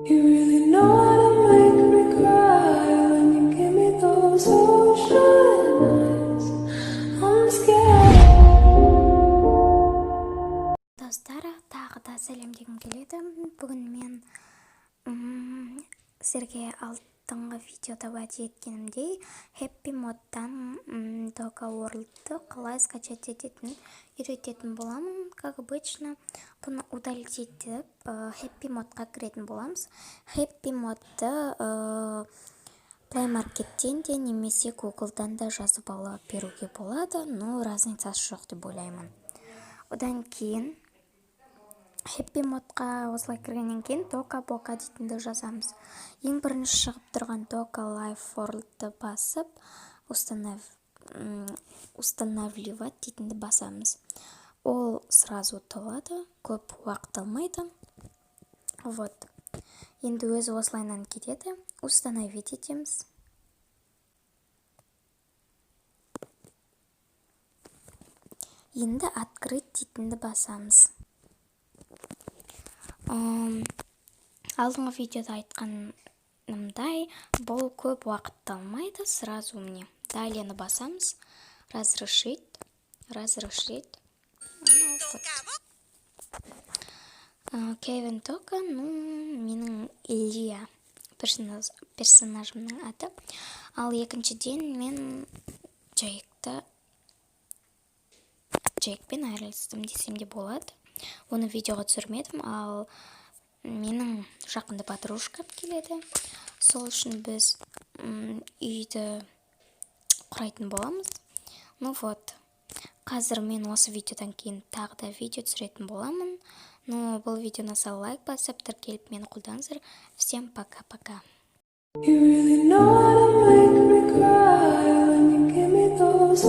You really know how to make me cry when you give me those ocean eyes. I'm scared. Достар, тағы да сәлем дегім келеді. Бүгін мен сіздерге алдыңғы видеода уәде еткенімдей, Happy Modтан Toca World'ты қалай скачать ететінін үйрететін боламын. Как обычно, бұны удалить етіп, Happy Modқа кіретін боламыз. Happy Modты Play Markеттен де немесе Google'дан да жазып ала беруге болады, но разницасы жоқ деп ойлаймын. Одан кейін Happy Modқа осылай кіргеннен кейін Toca Boca дейтінді жазамыз. Ең бірінші шығып тұрған Toca Life World'ты басып, устанавливать дейтінді басамыз. Ол сразу толады, көп уақыт алмайды. Вот. Енді өзі осылайынан кетеді. Установить етеміз. Енді открыть дейтінді басамыз. Алдыңғы видеода айтқанымдай, бұл көп уақытты алмайды. Сразу міне далее басамыз. Разрешить, разрешить. Ну, вот. Кевин Тока, ну, менің Илья персонажымның аты. Ал екіншіден, мен Джейкпен айырылыстым десем де болады. Оны видеоға түсірмедім, ал менің жақында подружкам келеді. Сол үшін біз үйді құрайтын боламыз. Ну вот. Қазір мен осы видеодан кейін тағы да видео түсіретін боламын. Ну, бұл видеоны лайк басып, тіркеліп, мені қолдаңыздар. Всем пока-пока. You really know how to make me cry when you give me those